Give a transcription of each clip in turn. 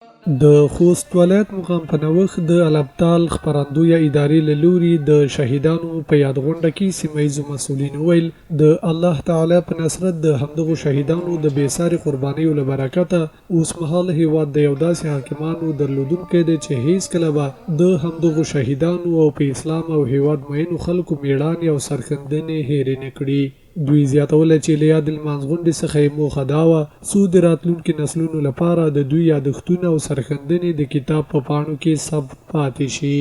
د خوست ولایت مقام په نوښت د الابطال خپرندویه ادارې له لوري د شهیدانو په یادغونډه کې سیمه ییزو مسؤلینو وویل، د الله تعالی په نصرت د همدغو شهیدانو د بې ساري قربانیو له برکته اوسمهال هېواد د یو داسې حاکمانو درلودونکی دی چې هېڅکله به د همدغو شهیدانو او په اسلام او هېواد مئینو خلکو مېړانې او سرښندنې هېرې نه کړي. دوی زیاتوله چې له یادې لمانځغونډې څخه یې موخه دا وه، څو د راتلونکي نسلونو لپاره د دوی یادښتونه او سرښندنې د کتاب په پاڼو کې ثبت پاتې شي.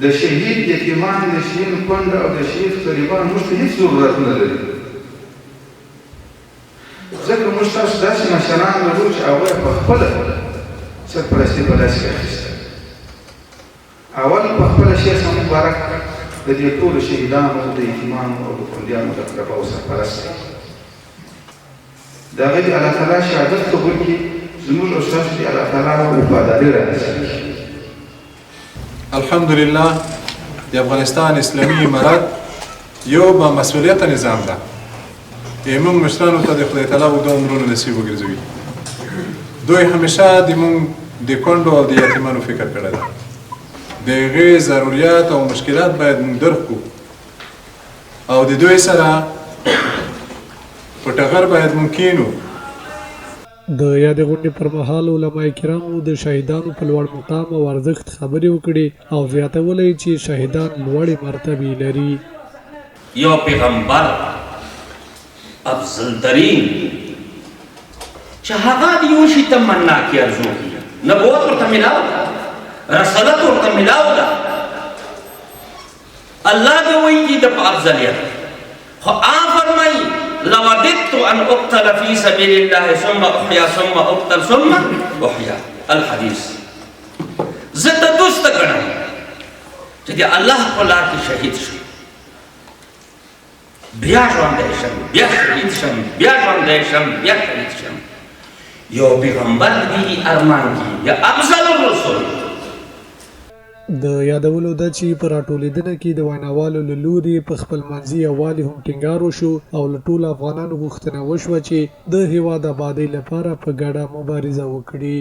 د شهید یتیمان، د شهین کونډه او د شهید قریبان موږ ته هیڅ ضرورت نه لري، ځکه موږ تاسو داسې مشران لرو چې هغوی په خپله سرپرستي په لاس کې اخیسته. اول په خپله شیخ صاحب مبارک د دې ټولو شهیدانو، د یتیمانو او د کونډیانو د اقرباو سرپرست دی. د هغه دې الله تعالی شهادت قبول کړي، زموږ او ستاسو دې الله تعالی وفاداري را نصیب کړي. الحمدلله د افغانستان اسلامي امارت یو با مسؤلیت نظام ده. موږ مشرانو ته د خدای تعالی اوږده عمرونه نصیب وګرځوي. دوی همیشه د موږ د کونډو او د یتیمانو فکر کړی ده. د هغې ضروریات او مشکلات باید موږ درک کړو او د دوی سره په ټغر باید موږ کینو. د یادې غونډې پر مهال علماء کرامو د شهیدانو په لوړ مقام او ارزښت خبرې وکړې او زیاتوله یې چې شهیدان لوړې مرتبې لري. یو پیغمبر افضل ترین چې هغه د یو شي تمنا کې ارزو کوي، نبوت ورته ملاو ده، رسالت ورته ملاو ده، الله دې وایي چې د په افضلیت خو آ فرمایي لوددت ان اقتل فی سبیل الله ثم احیا ثم اقتل ثم احیا الحدیث. زه ته دوست ګڼم چې د الله په لار کې شهید شم، بیا ژوندی شم، بیا شهید شم، بیا ژوندی شم، بیا شهید شم. یو پیغمبر دی ارمان کی یا افضل الرسل. د یادولو ده چې په راټولېدنه کې د ویناوالو له لوري په خپلمنځي یووالي هم ټینګار وشو او له ټولو افغانانو غوښتنه وشوه چې د هېواد ابادۍ لپاره په ګډه مبارزه وکړي.